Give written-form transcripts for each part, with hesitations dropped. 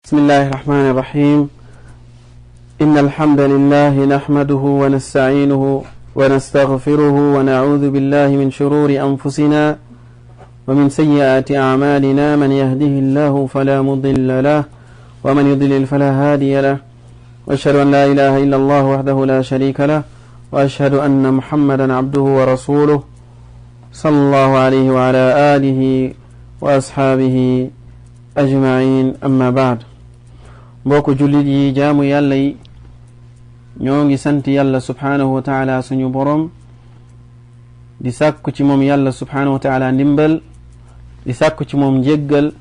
بسم الله الرحمن الرحيم. إن الحمد لله نحمده ونستعينه ونستغفره ونعوذ بالله من شرور أنفسنا ومن سيئات أعمالنا. من يهده الله فلا مضل له ومن يضلل فلا هادي له، وأشهد أن لا إله إلا الله وحده لا شريك له، وأشهد أن محمدا عبده ورسوله صلى الله عليه وعلى آله وأصحابه أجمعين. أما بعد. mbokk jullit yi, jaamu yàlla yi, ñoo ngi sant yàlla subhaanahu wa taala suñu borom di sàkku ci moom yàlla subhaanahu wa taala ndimbal, di sàkku ci moom njéggal,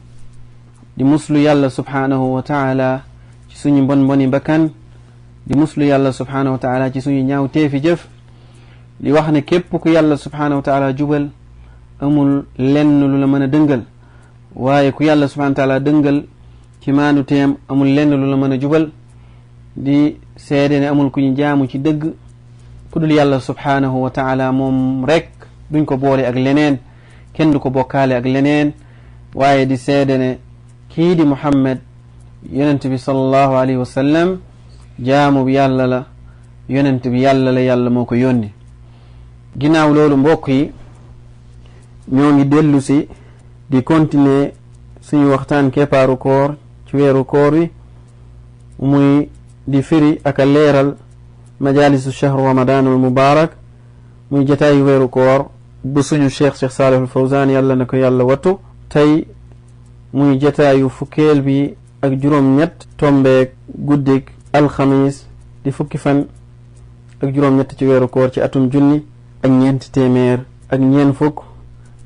di muslu yàlla subhaanahu wa taala ci suñu mbon mboni bakkan, di muslu yàlla subhaanahu wa taala ci suñu ñaaw teefi jëf, di wax ne képp ku yàlla subhaanahu wa taala jubal amul lenn lu la mën a dëngal, waaye ku yàlla subhaanahu wa taala dëngal ci maanu teem amul lenn lu la mën a jubal. di seede ne amul ku ñu jaamu ci dëgg ku dul yàlla subhaanahu wa taala moom rek, duñ ko boole ak leneen, kenn du ko bokkaale ak leneen. waaye di seede ne kii di Muhammad yonent bi sallallahu alayhi wa sallam jaamu bi yàlla la, yonent bi yàlla la, yàlla moo ko yónni. ginnaaw loolu mbokk yi, ñoo ngi dellu si di continuer suñu waxtaan keppaaru koor ci weeru koor wi, muy di firi ak a leeral majalisu shahru ramadanul mubarak, muy jataayu weeru koor bu suñu cheikh Saalih al Fawzaan yàlla na ko yàlla wattu. tey muy jataayu fukkeel bi ak juróom-ñett tombeek guddig alxamis di fukki fan ak juróom-ñett ci weeru koor ci atum junni ak ñeenti téeméer ak ñeen fukk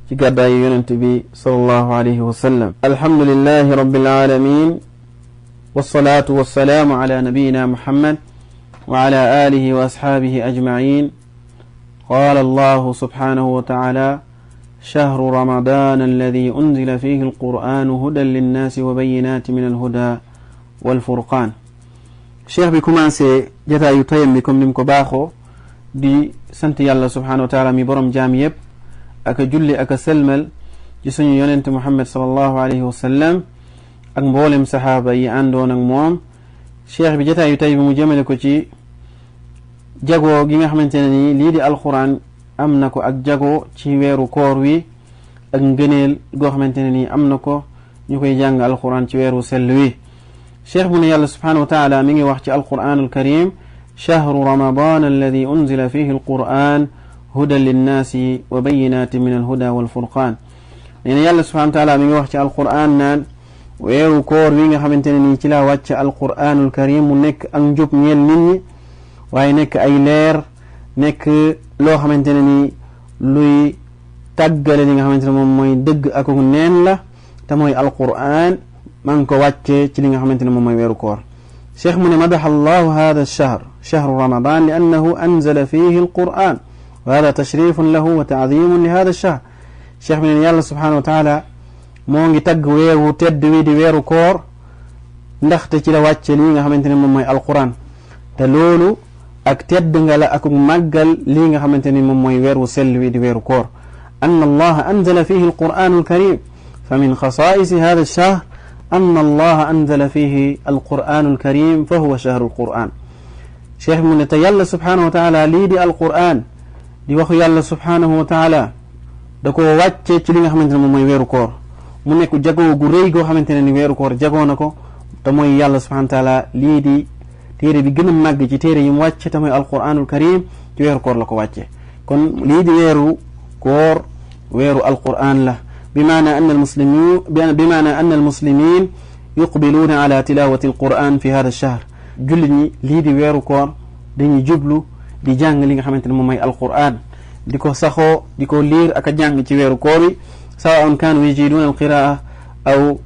ci gàddaayu yonent bi sallallahu alayhi wa sallam. alhamdulillahi rabbil alamin, wassalatu wassalaamu ala nabiyina muhammad wa ala alihi wa ashabihi ajma'in. qala allahu subhanahu wa ta'ala: shahru ramadan alladhi unzila fihi alqur'anu hudan linnasi wa bayyinatin min alhuda walfurqan. cheikh bi commencé jataayu tayam bi comme nim ko baaxoo di sant yàlla subhanahu wa ta'ala mi borom jaam yépp, aka julli aka selmal ci suñu yonente muhammad sallallahu alayhi wa sallam ak mboolem saxaaba yi àndoon ak moom. cheikh bi jataayu tay bi mu jëmale ko ci jagoo gi nga xamante ne nii lii di alquran am na ko ak jagoo ci weeru koor wi, ak ngëneel goo xamante ne nii am na ko ñu koy jàng alquran ci weeru sell wi. cheikh bu ne yàlla subhanahu wa taala mi ngi wax ci alquranul karim: shahru ramadan alladi unzila fihi alquran hudan linnaasi wa bayyinatin min alhuda walfurqan. nee na yàlla subhanahu wa taala mi ngi wax ci alquran naan weeru koor wi nga xamante ne nii ci laa wàcc alquranul karim mu nekk ak njub ñeel nit ñi, waaye nekk ay leer, nekk loo xamante ne nii luy tàggale li nga xamante ne moom mooy dëgg ak neen la, te mooy alquran maa ngi ko wàccee ci li nga xamante ne moom mooy weeru koor. cheikh mu ne madaxa allahu hada alchahr, chahru ramadan, li annahu anzala fihi alquran wa hada tashrifun lahu wa taadimun li hada alchahr. cheikh bi ne yàlla subhanahu wa taala moo ngi tagg weeru tedd wi di weeru koor ndaxte ci la wàcce lii nga xamante ne moom mooy alquran, te loolu ak tedd nga la ak màggal lii nga xamante ne moom mooy weeru sell wi di weeru koor. anna allaha anzala fihi alquran alkarim, fa min xasaisi hada alchahr anna allaha anzala fihi alquran alkarim fa huwa chahru alquran. cheikh bi mu ne te yàlla subhanahu wa taala lii di alquran di waxu yàlla subhanahu wa taala da ko wàcce ci li nga xamante ne moom mooy weeru koor, mu nekk jagoo gu rëy goo xamante ne ni weeru koor jagoo na ko, te mooy yàlla subhanahu wa taala lii di téere bi gën a màgg ci téere yi mu wàcce te mooy alquranul karim ci weeru koor la ko wàcce. kon lii di weeru koor weeru alquran la, bimaana anna almuslimin yuqbiluuna ala tilawati alquran fi hada alchahr. jullit ñi lii di weeru koor dañuy jublu di jàng li nga xamante ne moom mooy alquran, di ko saxoo di ko liir ak a jàng ci weeru koor wi, sawaun kaanu yajiduuna alqiraa aw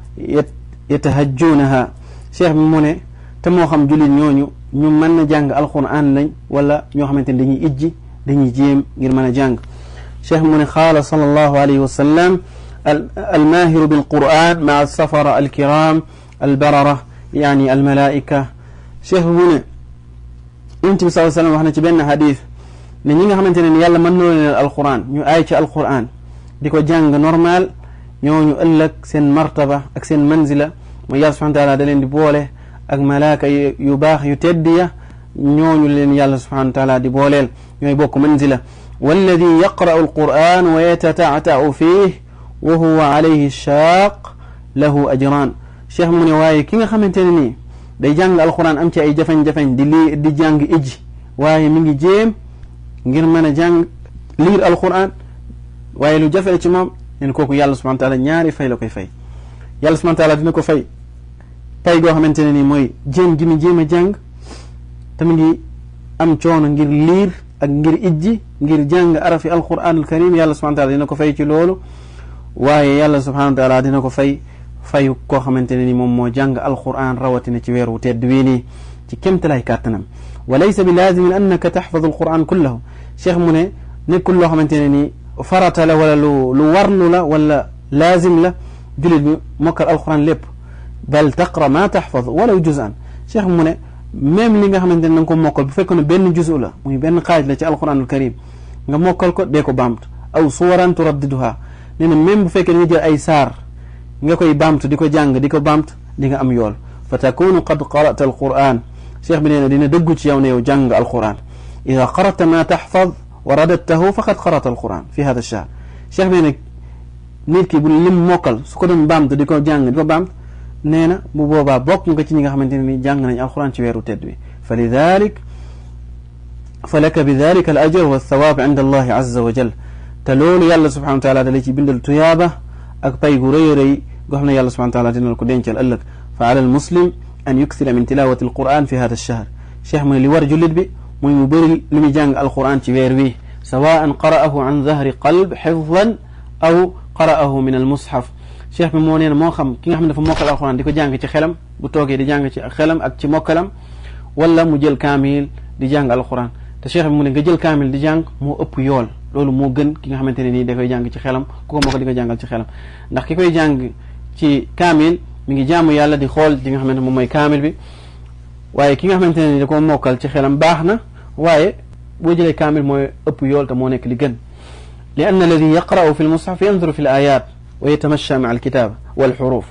yatahajjuunaha. cheikh bi mu ne te moo xam jullit ñooñu ñu mën na jàng alquran lañ wala ñoo xamante ne dañuy ijji, dañuy jéem ngir mën a jàng. cheikh bi mu ne qaala sallallahu alayhi wa sallam: almaahiru bilquran maa alsafara alkiram albarara, yaani almalaika. cheikh bi mu ne yonent bi sallallahu alayhi wa sallam wax na ci benn xadis ne ñi nga xamante ne yàlla mën noo leen alquran, ñu aay ci alquran di ko jàng normal, ñooñu ëllëg seen martaba ak seen manzila mooy yàlla subhanahu wa taala da leen di boole ak malaaka yu baax yu tedd ya ñooñu leen yàlla subhanahu wa taala di booleel ñooy bokk manzila walladi yaqra'u alquran wa yatata'ta'u fihi wa huwa alayhi shaaq lahu ajran cheikh mu ne waaye ki nga xamante ne nii day jàng alquran am ci ay jafañ-jafañ di jàng ijji waaye mi ngi jéem ngir mën a jàng liir alquran waaye lu jafe ci moom nen kooku yàlla subhanahu wa taala ñaari fay la koy fay yàlla subhanahu wa taala dina ko fay pay goo xamante ne nii mooy jéem gi mu jéem a jàng te mu ngi am coono ngir liir ak ngir ijji ngir jàng arafi alquran alkarim yàlla subhanahu wa taala dina ko fay ci loolu waaye yàlla subhanahu wa taala dina ko fay fayu koo xamante ne ni moom moo jàng alquran rawatina ci weeru tedd wii nii ci kémtalaay kàttanam wa laysa bi laazimin annaka taxfadu alquran kullahu cheikh mu ne nekkul loo xamante ne ni farata la wala lu warlu la wala laazim la julit bi mokkal alquran lépp bal taqra ma taxfad walaw juz'an cheikh mu ne même li nga xamante ne na nga ko mokkal bu fekkoon ne benn juzu la muy benn xaaj la ci alquran alkarim nga mokkal ko dee ko baamtu aw suwaran turaddiduha nee na même bu fekkee nga jël ay saar nga koy baamtu di ko jàng di ko baamtu di nga am yool fa takunu qad qara'ta alquran cheikh bi nee na dina dëggu ci yow ne yow jàng alquran ida qara'ta ma taxfad wa radattahu faqad qara'ta alquran fi hada ash-shahr cheikh bi nee na nit ki bu lim mokkal su ko doon baamtu di ko jàng di ko baamtu nee na bu boobaa bokk nga ci ñi nga xamante ne ni jàng nañ alquran ci weeru tedd wi fa lidalik fa laka bi dalika al ajr wa thawab inda allahi azza wa jal te loolu yàlla subhanahu wa taala da lay ci bindal tuyaaba ak pay gu rëy rëy goo xam ne yàlla subhanahu wa taala dina la ko dencal ëllëg fa ala al muslim an yuksira min tilawati al quran fi hada ash-shahr cheikh mu ne li war jullit bi muy mu bëri li muy jàng alquran ci weer wi sawaan qara'ahu an dhahri qalb xifdan aw qara'ahu min al mushaf cheikh bi moo nee na moo xam ki nga xam ne dafa mokkal alquran di ko jàng ci xelam bu toogee di jàng ci xelam ak ci mokkalam wala mu jël kaamil di jàng alquran te cheikh bi mu ne nga jël kaamil di jàng moo ëpp yool loolu moo gën ki nga xamante ne nii da koy jàng ci xelam ku ko mokkal di ko jàngal ci xelam ndax ki koy jàng ci kaamil mi ngi jaamu yàlla di xool li nga xamante ne moom mooy kaamil bi waaye ki nga xamante ne nii da ko mokkal ci xelam baax na waaye boo jëlee kaamil mooy ëpp yool te moo nekk li gën li anna alladi yaqra'u fi lmushaf yanzuru fi l ayat wa yatamasha maa alkitab walxuruf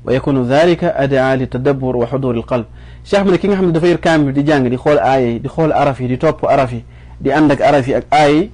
wa yakunu dalika adaa li tadabbur wa xudur alqalb cheikh mu ne ki nga xam ne dafa yor kaamil di jàng di xool aaya yi di xool araf yi di topp araf yi di ànd ak araf yi ak aaya yi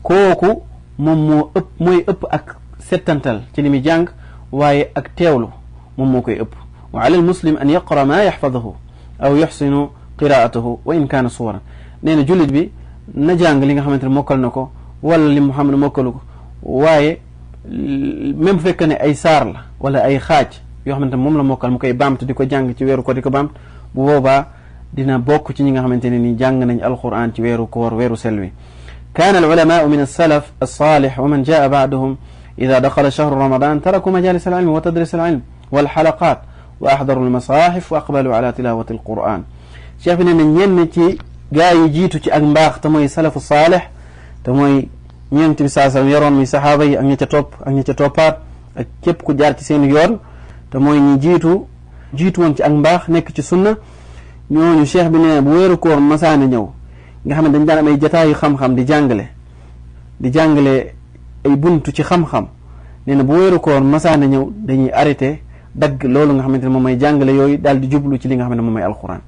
kooku moom mooy ëpp ak settantal ci li muy jàng waaye ak teewlu moom moo koy ëpp wa ala almuslim an yaqra ma yaxfadahu aw yuxsinu qiraatahu wa in kaana suwaran nee na jullit bi na jàng li nga xamante ne mokkal na ko wala li mu xam ne mokkalu ko waaye même bu fekkee ne ay saar la wala ay xaaj yoo xamante ne moom la mokkal mu koy baamtu di ko jàng ci weeru ko di ko baamtu bu boobaa dina bokk ci ñi nga xamante ne ni jàng nañ alquran ci weeru koor weeru selwi كان العلماء من السلف الصالح ومن جاء بعدهم إذا دخل شهر رمضان تركوا مجالس العلم وتدريس العلم والحلقات وأحضروا المصاحف وأقبلوا على تلاوة القرآن شايف إن ñenn gaa yi jiitu ci ak mbaax te mooy salafu saalix te mooy ñeent bi saa sallam yoroon muy saxaaba yi ak ña ca topp ak ña ca toppaat ak képp ku jaar ci seen yoon te mooy ñi jiitu woon ci ak mbaax nekk ci sunna ñooñu cheikh bi nee bu weeru koor masaani ñëw nga xam ne dañ daan am ay jataayu xam-xam di jàngale ay buntu ci xam-xam nee na bu weeru koor masaani ñëw dañuy arrêté dagg loolu nga xamante ne moom mooy jàngale yooyu daal di jublu ci li nga xam ne moom mooy alquran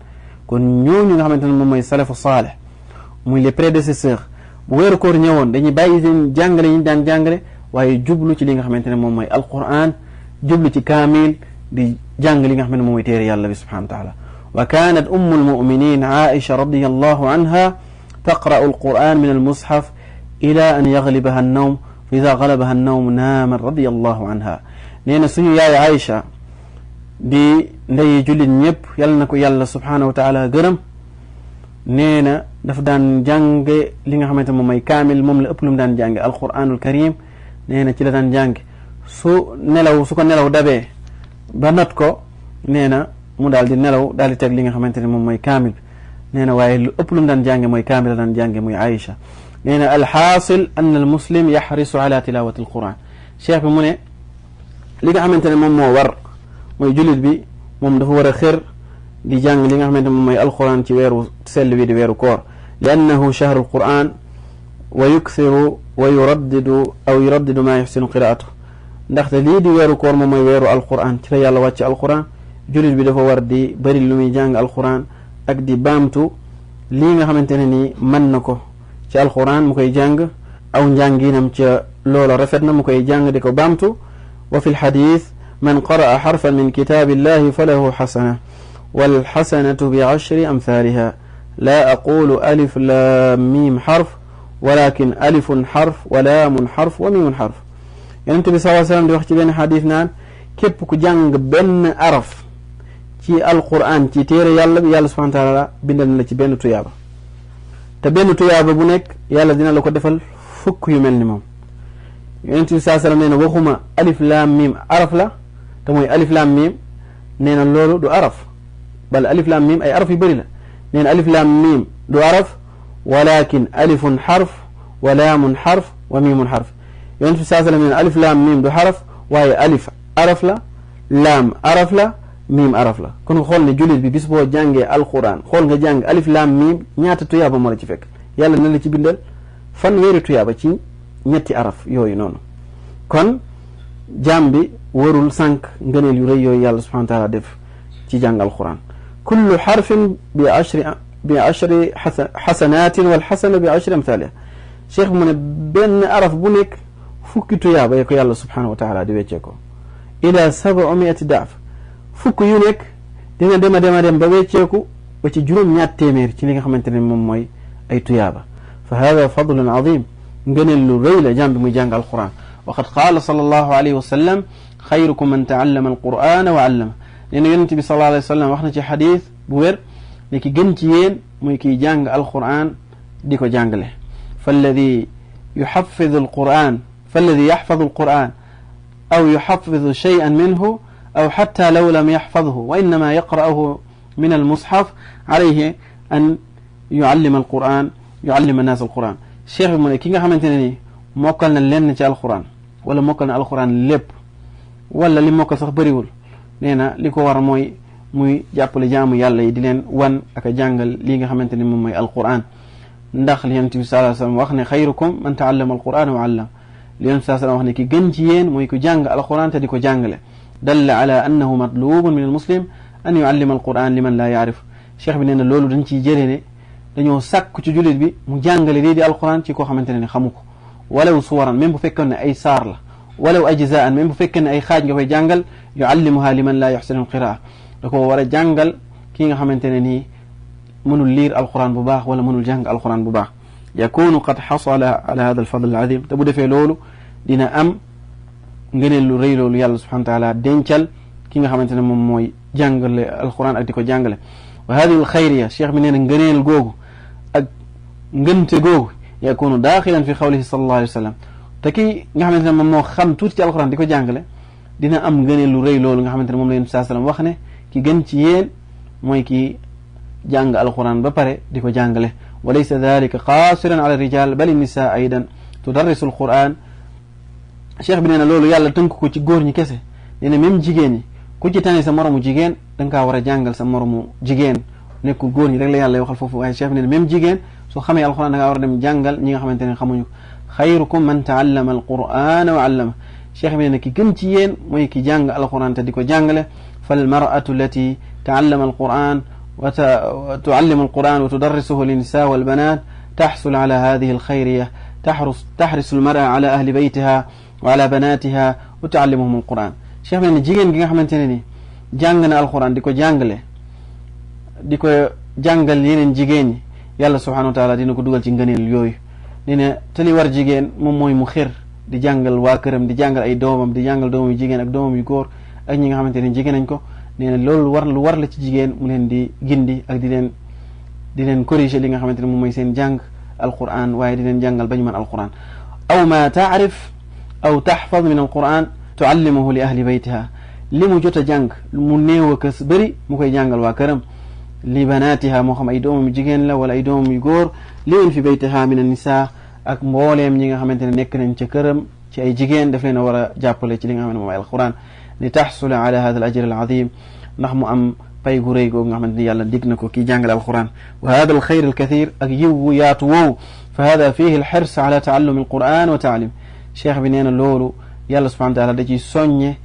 kon ñooñu nga xamante ne moom mooy salafu saalih muy les prédécesseurs bu weeru koor ñëwoon dañuy bàyyi seen jàngale yi ñu daan jàngale waaye jublu ci li nga xamante ne moom mooy alquran jublu ci kaamil di jàng li nga xam ne moom mooy téere yàlla bi subhanahu wa taala wa kanat ummu almuminin aisha radiyallahu anha taqra'u alquran min almushaf ila an yaglibaha annawm fa ida galabaha annawm naamat radiyallahu anha nee na suñu yaay aisha di ndeyi jullit ñëpp yàlla na ko yàlla subhanahu wa taala gërëm nee na daf daan jànge li nga xamante moom mooy kaamil moom la ëpp lu mu daan jànge alquranul karim nee na ci la daan jànge su ko nelaw dabee ba not ko nee na mu daal di nelaw daal di teg li nga xamante ne moom mooy kaamil bi nee na waaye lu ëpp lu mu daan jànge mooy kaamil la daan jànge muy Aïcha nee na alxaasil an al muslim yaxrisu ala tilawati alquran cheikh bi mu ne li nga xamante ne moom moo war mooy jullit bi moom dafa war a xër di jàng li nga xamante moom mooy alquran ci weeru sell wi di weeru koor li annahu shahru alquran wa yukthiru wa yuraddidu ma yuxsinu qiraatu ndaxte lii di weeru koor moom mooy weeru alquran ci la yàlla wàcc alquran jullit bi dafa war di bari lu muy jàng alquran ak di baamtu lii nga xamante ne ni mën na ko ci alquran mu koy jàng aw njànginam ca loola rafet na mu koy jàng di ko baamtu wa fi lxadis man qaraa xarfan min kitaabillahi falahu xasana walxasanatu bi ashri amthaliha la aqulu alif laam miim xarf walakin alifun xarf wa laamun xarf wa miimun xarf yonent bi sallallahu alayhi wa sallam di wax ci benn xadis naan képp ku jàng benn araf ci alquran ci téere yàlla bi yàlla subhanahu wa taala bindal na la ci benn tuyaaba te benn tuyaaba bu nekk yàlla dina la ko defal fukk yu mel ni moom yonent bi sallallahu alayhi wa sallam nee na waxuma alif laam miim araf la te mooy alif laam miim nee na loolu du araf bal alif laam miim ay araf yu bëri la nee na alif laam miim du araf walakin alifun xarf wa laamun xarf wa miimun xarf yonent bi sallallahu alayhi wa sallam nee na alif laam miim du xaraf waaye alif araf la laam araf la miim araf la kon nga xool ne jullit bi bis boo jàngee alquran xool nga jàng alif laam miim ñaata tuyaaba moo la ci fekk yàlla na la ci bindal fanweeri tuyaaba ci ñetti araf yooyu noonu kon jaam bi warul sànq ngëneel yu rëy yooyu yàlla subhanahu wa taala def ci jàng alquran kullu xarfin bi ashri xasanatin wal xasana bi ashri amthaliha cheikh bi mu ne benn araf bu nekk fukki tuyaaba yi ko yàlla subhanahu wa taala di weccee ko ila 700 daaf fukk yu nekk dina dem ba wecceeku ba ci juróom-ñaar téeméer ci li nga xamante ne moom mooy ay tuyaaba fa hada fadlun azim ngëneel lu rëy la jaam bi muy jàng alquran wa qad qaala sallallahu alayhi wa sallam xayrukum man taallama alqurana wa allama nee na yonent bi sallallahu alayhi wa sallam wax na ci xadis bu wér ne ki gën ci yéen muy kiy jàng alquran di ko jàngale falladi yuxafidu alquran falladi yaxfadu alquran aw yuxafidu shay'an minhu aw xatta law lam yaxfadhu wa innama yaqra'uhu min almushaf alayhi an yuallima alquran yuallima annaas alquran cheikh bi mu ne ki nga xamante ne ni mokkal na lenn ci alquran wala mokkal na alquran lépp wala li mokkal sax bëriwul nee na li ko war mooy muy jàppale jaamu yàlla yi di leen wan ak a jàngal lii nga xamante ne moom mooy alquran ndax li yonent bi sallallahu alayhi wa sallam wax ne xayrukum man taallama alquran wa allama li yonent bi sallallahu alayhi wa sallam wax ne ki gën ci yéen mooy ku jàng alquran te di ko jàngale dalla ala annahu matlubun min almuslim an yuallima alquran liman laa yaarif cheikh bi nee na loolu dañ ciy jëlee ne dañoo sàkk ci jullit bi mu jàngale lii di alquran ci koo xamante ne xamu ko walaw suwaran même bu fekkoon ne ay saar la walaw ajzaan même bu fekkee ne ay xaaj nga koy jàngal yuallimuha liman laa yuxsinu alqiraa da ko war a jàngal kii nga xamante ne nii mënul liir alquran bu baax wala mënul jàng alquran bu baax yakunu qad xasala ala hada alfadl alazim te bu defee loolu dina am ngëneel lu rëy loolu yàlla subhanahu wa taala dencal ki nga xamante ne moom mooy jàngale alquran ak di ko jàngale wa hadihi alxayriya cheikh bi nee na ngëneel googu ak ngënte googu yakunu daaxilan fi xawlihi sallallahu alayhi wa sallam te ki nga xamante ne moom moo xam tuuti ci alquran di ko jàngale dina am ngëneel lu rëy loolu nga xamante ne moom la yonent saa sallam wax ne ki gën ci yéen mooy ki jàng alquran ba pare di ko jàngale wa laysa dalika qaasiran ala rijal bal nisa aydan tudarrisu alquran cheikh bi nee na loolu yàlla tënk ko ci góor ñi kese nee na même jigéen ñi ku ci tane sa moromu jigéen da nga kaa war a jàngal sa moromu jigéen nekkul góor ñi rek la yàlla waxal foofu waaye cheikh bi nee na même jigéen soo xamee alquran da ngaa war a dem jàngal ñi nga xamante ne xamuñu ko xayrukum man taallama alqurana wa allama cheikh bi nee na ki gën ci yéen mooy ki jàng alquran te di ko jàngale fal mar'atu allati taallama alquran wa tuallimu alquran wa tudarrisuhu linnisa walbanat taxsul ala hadihi alxayriya taxrisu almara ala ahli baytiha wa ala banatiha wa tuallimuhum alquran cheikh bi nee na jigéen gi nga xamante ne ni jàng na alquran di ko jàngale di ko jàngal yeneen jigéen ñi yàlla subhanahu wa taala dina ko dugal ci ngëneel yooyu nee na te li war jigéen moom mooy mu xir di jàngal waa këram di jàngal ay doomam di jàngal doomam yu jigéen ak doomam yu góor ak ñi nga xamante ne jigéen nañ ko nee na loolu lu war la ci jigéen mu leen di gindi ak di leen corriger li nga xamante ne moom mooy seen jàng alquran waaye di leen jàngal ba ñu mën alquran aw ma taarif aw taxfad min alquran tuallimuhu li ahli baytiha li mu jot a jàng mu néew a kës bëri mu koy jàngal waa këram li banatiha moo xam ay doomam yu jigéen la wala ay doomam yu góor li fi baytiha min annisa ak mbooleem ñi nga xamante ne nekk nañ ca këram ci ay jigéen daf leen a war a jàppale ci li nga xam ne moom ay alquran li taxsula ala hada al ajr al azim ndax mu am pay gu rëy googu nga xamante ni yàlla dig na ko kii jàngale alquran wa hada al xayr al kathir ak yiw wu yaatu woowu fa hada fihi al xirs ala taallumi alquran wa taalim cheikh bi nee na loolu yàlla subhanahu wa taala da ciy soññe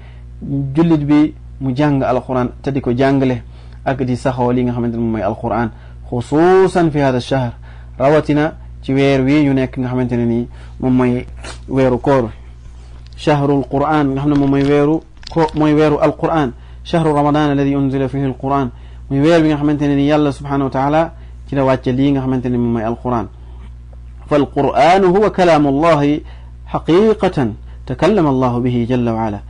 jullit bi mu jàng alquran te di ko jàngale ak di saxoo li nga xamante ne moom mooy alquran xusuusan fi hada shahr rawatina ci weer wi ñu nekk nga xamante ne nii moom mooy weeru koor shahrul quran nga xam ne moom mooy weeru alquran shahru ramadan alladi unzila fihi alquran muy weer bi nga xamante ne nii yàlla subhanahu wa taala ci la wàcce lii nga xamante ne moom mooy alquran فالقرآن هو كلام الله حقيقة تكلم الله به جل وعلا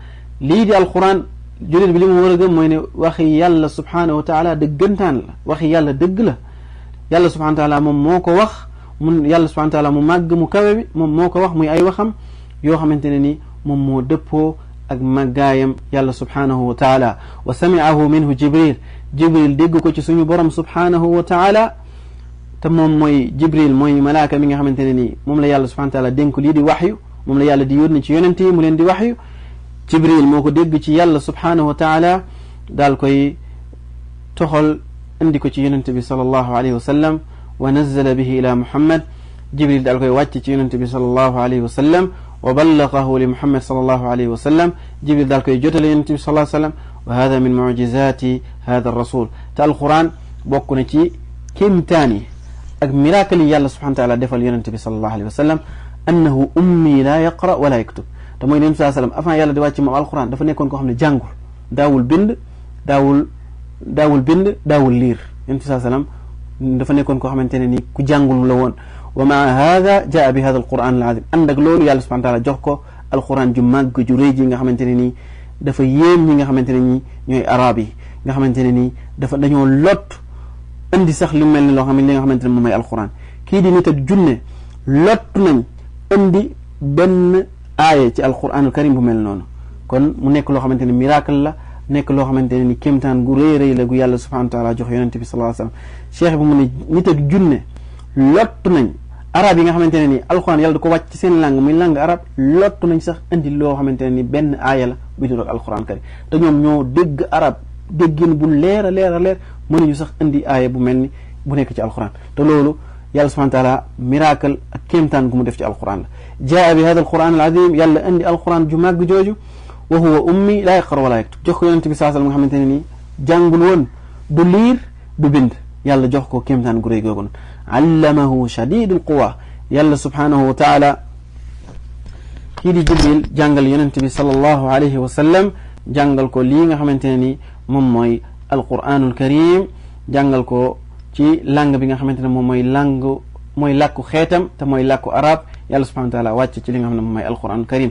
lii di alquran jullit bi li mu war a gëm mooy ne waxi yàlla subhanahu wa taala dëggantaan la waxi yàlla dëgg la yàlla subhanahu wa taala moom moo ko wax yàlla subhanahu wa taala mu màgg mu kawe bi moom moo ko wax muy ay waxam yoo xamante ne ni moom moo dëppoo ak màggaayam yàlla subhanahu wa taala wa sami'ahu minhu jibril dégg ko ci suñu borom subhanahu wa taala te moom mooy jibril mooy malaaka mi nga xamante ne nii moom la yàlla subhanahu wa taala dénk lii di waxyu moom la yàlla di yónni ci yonent yi mu leen di waxyu jibril moo ko dégg ci yàlla subhanahu wa taala daal koy toxal indi ko ci yonent bi sallallahu alayhi wa sallam wa nazzala bihi ila muhammad jibril daal koy wàcc ci yonent bi sallallahu alayhi wa sallam wa ballaqahu li muhammad sallallahu alayhi wa sallam jibril daal koy jotale yonent bi sallallahu alayhi wa sallam wa hada min mu'jizati hada rasul te alquran bokk na ci kéemtaan yi ak miracle yi yàlla subhanahu wa taala defal yonent bi sallallahu alayhi wa sallam annahu ummi la yaqra wala yaktub te mooy nabi sallallahu alayhi wa sallam avant yàlla di wàcc moom alquran dafa nekkoon koo xam ne jàngul daawul bind daawul liir yonent bi sallallahu alayhi wa sallam dafa nekkoon koo xamante ne ni ku jàngul la woon wa maa hada jaa bi hada alquran al azim ànd ak loolu yàlla subhanahu wa taala jox ko alquran ju màgg ju rëy ji nga xamante ne nii dafa yéem ñi nga xamante ne ñi ñooy arab yi nga xamante ne nii dañoo lot indi sax lu mel ni loo xam ne li nga xamante ne moom mooy alquran kii di nit ak junne lot nañ indi benn aaya ci alquranul karim bu mel noonu kon mu nekk loo xamante ne miracle la nekk loo xamante ne ni kéemtaan gu rëy rëy la gu yàlla subhanahu wa taala jox yonente bi sallallahu alayhi wasallam cheikh bi mu ne nit ak junne lott nañ arab yi nga xamante ne ni alquran yàlla da ko wàcc ci seen langue muy langue arab lott nañ sax indi loo xamante ne ni benn aaya la bu ñu doon alquran karim te ñoom ñoo dégg arab déggin bu leer a leer a leer mënuñu sax indi aaya bu mel ni bu nekk ci alquran te loolu yàlla subhanahu wa taala miracle ak kéemtaan gu mu def ci alquran la jaa bi hada alquran al azim yàlla indi alquran ju màgg jooju wa huwa ummi la yaqra wala yaktub jox ko yonente bi sallallahu alayhi wasallam nga xamante ne nii jàngul woon du liir du bind yàlla jox ko kéemtaan gu rëy googu noonu allamahu shadidul quwa yàlla subhanahu wa taala kii di jibril jàngal yonente bi sallallahu alayhi wa sallam jàngal ko lii nga xamante ne nii moom mooy alquranul karim jàngal ko ci langue bi nga xamante ne moom mooy làkku xeetam te mooy làkku arab yàlla subhanahu wa taala wàcc ci li nga xam ne moom mooy alquranul karim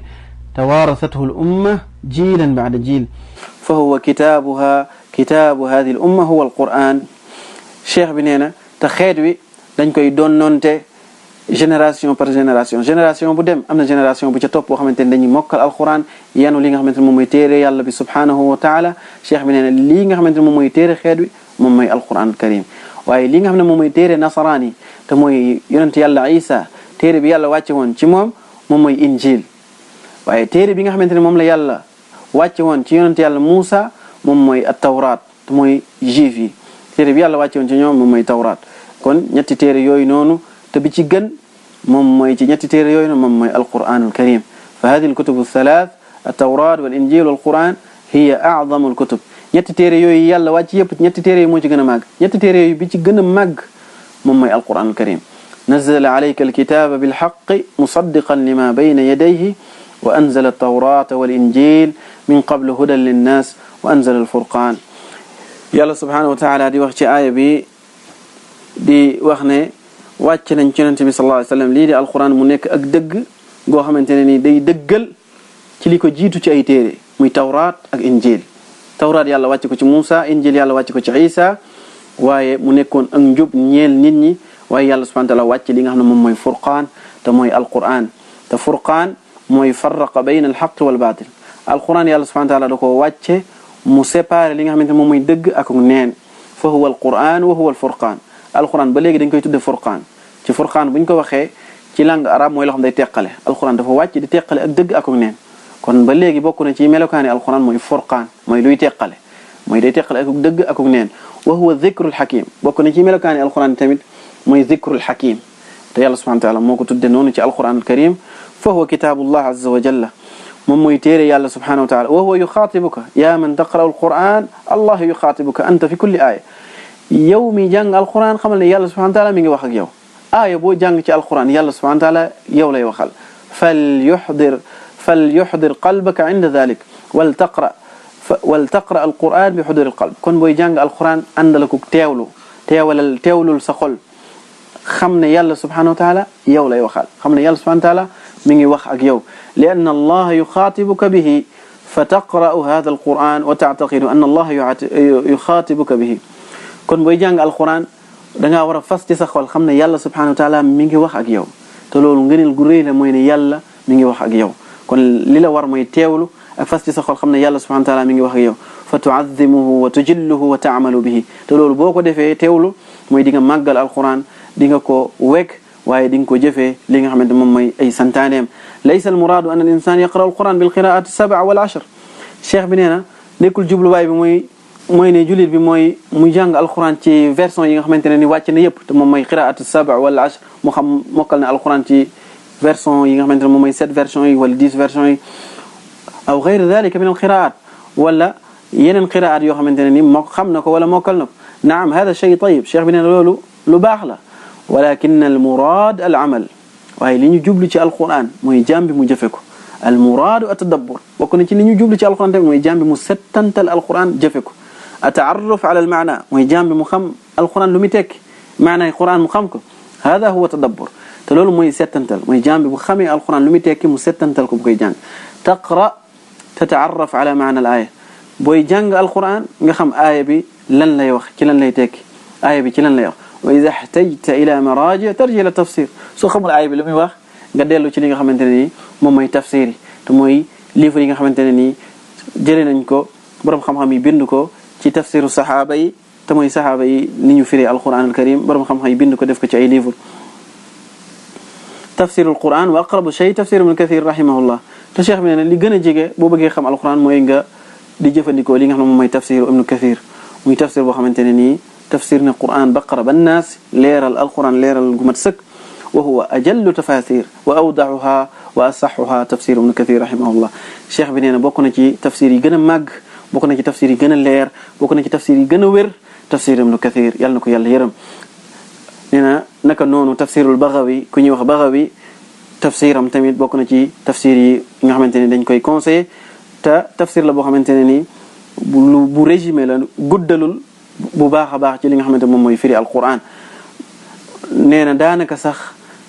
توارثته الأمة جيلا بعد جيل فهو كتاب هذه الأمة هو القرآن cheikh bi nee na te xeet wi dañ koy donnoonte génération par génération bu dem am na génération bu ca topp boo xamante ne dañuy mokkal alquran yanu li nga xamante ne moom mooy téere yàlla bi subhanahu wa taala cheikh bi nee na lii nga xamante ne moom mooy téere xeet wi moom mooy alquran karim waaye li nga xam ne moom mooy téere nasaraan yi te mooy yonent yàlla Isa téere bi yàlla wàcce woon ci moom mooy injil waaye téere bi nga xamante ne moom la yàlla wàcce woon ci yonent yàlla Muusa moom mooy at-tawraat te mooy juif yi téere bi yàlla wàcce woon ci ñoom moom mooy tawraat kon ñetti téere yooyu noonu te bi ci gën moom mooy ci ñetti téere yooyu noonu moom mooy alquranul karim fa hadihi alkutubu thalath at-tawraat wal injil wal quran hiya a'zamu alkutub ñetti téere yooyu yàlla wàcc yëpp ñetti téere yi moo ci gën a màgg ñetti téere yooyu bi ci gën a màgg moom mooy alquranul karim nazzala alayka alkitaba bilhaqqi musaddiqan lima bayna yadayhi wa anzala at-tawrata wal injil min qablu hudan linnas wa anzala al-furqan yàlla subhanahu wa taala di wax ci aaya bi di wax ne wàcc nañ ci yonent bi sallallahu alayhi wa sallam lii di alquran mu nekk ak dëgg goo xamante ne ni day dëggal ci li ko jiitu ci ay téere muy tawraat ak injil tawraat yàlla wàcc ko ci Muusa injil yàlla wàcc ko ci Isa waaye mu nekkoon ak njub ñeel nit ñi waaye yàlla subhanahu wa taala wàcc li nga xam ne moom mooy furqaan te mooy alquran te furqaan mooy farraqa bayna alxaq wal baatil alquran yàlla subhanahu wa taala da ko wàcce mu séparé li nga xamante ne moom mooy dëgg ak neen fa huwa alquran wa huwa alfurqaan alquran ba léegi dañ koy tudde furqaan ci furqaan bu ñu ko waxee ci langue arabe mooy loo xam day teqale alquran dafa wàcc di teqale ak dëgg ak neen kon ba léegi bokk na ci melokaani alquran mooy furqaan mooy luy teqale mooy day teqale ak dëgg ak neen wa huwa dhikrul hakim bokk na ci melokaani alquran tamit mooy dhikrul hakim te yàlla subhanahu wa taala moo ko tudde noonu ci alquran alkarim fa huwa kitabullah azza wa jalla moom mooy téere yàlla subhanahu wa taala wa huwa yuxaatibuka yaa man taqra'u alquran allah yuxaatibuka anta fi kulli aaya yow mi jàng alquran xamal ne yàlla subhanahu wa taala mi ngi wax ak yow aaya boo jàng ci alquran yàlla subhanahu wa taala yow lay waxal falyuxdir qalbaka inda dalik wal taqra alquran bi xudur alqalb kon booy jàng alquran àndala ko teewlul sa xol xam ne yàlla subhanahu wa taala yow lay waxal xam ne yàlla subhanahu wa taala mi ngi wax ak yow li anna allaha yuxaatibuka bihi fa taqra'u hada alquran wa taعtaqidu anna allaha yuxaatibuka bihi kon booy jàng alquran dangaa war a fas ci sa xol xam ne yàlla subhanahu wa taala mi ngi wax ak yow te loolu ngëneel gu rëy la mooy ne yàlla mi ngi wax ak yow kon li la war mooy teewlu ak fas ci sa xol xam ne yàlla subhanahu wa taala mi ngi wax ak yow fa tu'azzimuhu wa tujilluhu wa ta'malu bihi te loolu boo ko defee teewlu mooy di nga màggal alquran di nga ko wekk waaye di nga ko jëfee li nga xamante moom mooy ay santaaneem laysa almuraadu an al insan yaqra alquran bil qiraat as-sab'a wal 10 cheikh bi nee na nekkul jubluwaay bi mooy ne jullit bi mooy mu jàng alquran ci version yi nga xamante ne ni wàcc na yëpp te moom mooy qiraat as-sab'a wal 10 mu xam mokkal na alquran ci version yi nga xamante ne moom mooy 7 version yi wala 10 version yi aw ghayr dhalika min alqiraat wala yeneen qiraat yoo xamante ne ni moo xam na ko wala mokkal na ko naam hada shay tayyib cheikh bi nee na loolu lu baax la walakin al muraad al amal waaye li ñu jublu ci alquran mooy jaam bi mu jëfe ko al muraadu atadabbur bokk na ci li ñu jublu ci alquran tamit mooy jaam bi mu settantal alquran jëfe ko ataarruf ala al maana mooy jaam bi mu xam alquran lu muy tekki maanaay quran mu xam ko hada huwa tadabbur te loolu mooy settantal mooy jaam bi bu xamee alquran lu muy tekki mu settantal ko bu koy jàng taqra tataarraf ala maana al aaya booy jàng alquran nga xam aaya bi lan lay wax ci lan lay tekki aaya bi ci lan lay wax wa ida xtajta ila maraji tarji ila tafsir soo xamul aaya bi lu muy wax nga dellu ci li nga xamante ne nii moom mooy tafsir yi te mooy livre yi nga xamante ne nii jëlee nañ ko borom xam-xam yi bind ko ci tafsiru saxaaba yi te mooy saxaaba yi ni ñu firee alquran al karim borom xam-xam yi bind ko def ko ci ay livre tafsirul quran wa aqrabu shay tafsir ibn kathir rahimahullah te cheikh bi nee na li gën a jege boo bëggee xam alquran mooy nga di jëfandikoo li nga xam ne moom mooy tafsir ibn kathir muy tafsir boo xamante ne nii tafsir ne quran baqara ba naas leeral alquran leeral gu mat sëkk wa huwa ajallu tafasir wa awdaxuha wa asaxuha tafsir ibn kathir rahimahullah cheikh bi nee na bokk na ci tafsir yi gën a màgg bokk na ci tafsir yi gën a leer bokk na ci tafsir yi gën a wér tafsir ibn kathir yàlla na ko yàlla yërëm nee na naka noonu tafsirul Baghawi ku ñuy wax Baghawi tafsiram tamit bokk na ci tafsir yi nga xamante ne dañ koy conseillé te tafsir la boo xamante ne nii bu résumé la guddalul bu baax a baax ci li nga xamante moom mooy firi alquran nee na daanaka sax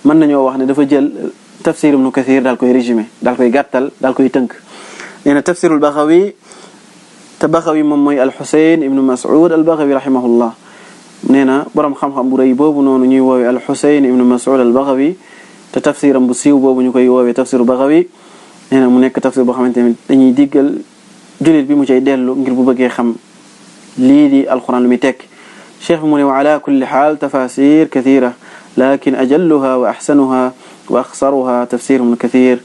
mën nañoo wax ne dafa jël tafsir ibn kathir daal koy résumé daal koy gàttal daal koy tënk nee na tafsirul Baghawi te Baghawi moom mooy al-Husayn ibn Mas'ud al-Baghawi rahimahullah nee na borom xam-xam bu rëy boobu noonu ñuy woowee al-Husayn ibn Mas'ud al-Baghawi te tafsiram bu siiw boobu ñu koy woowee tafsiru Baghawi nee na mu nekk tafsir boo xamante ne dañuy diggal jullit bi mu cay dellu ngir bu bëggee xam lii di alquran lu muy tekk cheikh bi mu ne wa ala kulli xaal tafasir kathira lakin ajalluha wa axsanuha wa axsaruha tafsir ibn kathir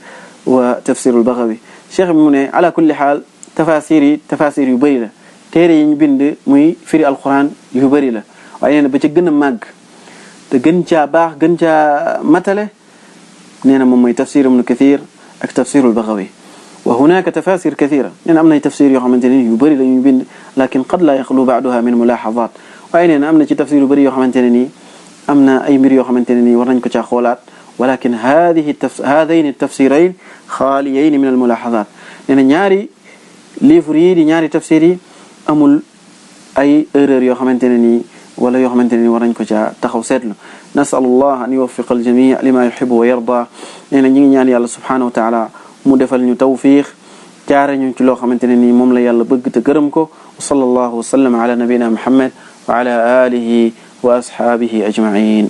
wa tafsiru al-Baghawi cheikh bi mu ne ala kulli xaal tafasir yu bëri la téere yi ñu bind muy firi alquran yu bëri la waaye nee na ba ca gën a màgg te gën caa baax gën caa matale nee na moom mooy tafsir ibn kathir ak tafsiru al-Baghawi wa hunaka tafasir kathira nee na am nay tafsir yoo xamante ne yu bëri la ñu bind lakin qad la yaxlu ba'daha min mulahadat waaye nee na am na ci tafsir yu bëri yoo xamante ne nii am na ay mbir yoo xamante ne nii war nañ ko caa xoolaat walakin haadayni tafsirayn xaaliyayn min almulahadat nee na ñaari livre yi di ñaari tafsir yi amul ay erreur yoo xamante ne nii wala yoo xamante ne nii war nañ ko caa taxaw seetlu nasalullah an yuwaffiqa aljamii lima yuhibbu wa yarda nee na ñi ngi ñaan yàlla subhanahu wa taala mu defal ñu tawfiq jaare ñu ci loo xamante ne nii moom la yàlla bëgg te gërëm ko wa sallallahu wa sallam ala nabina muhammad wa ala alihi wa ashaabihi ajmain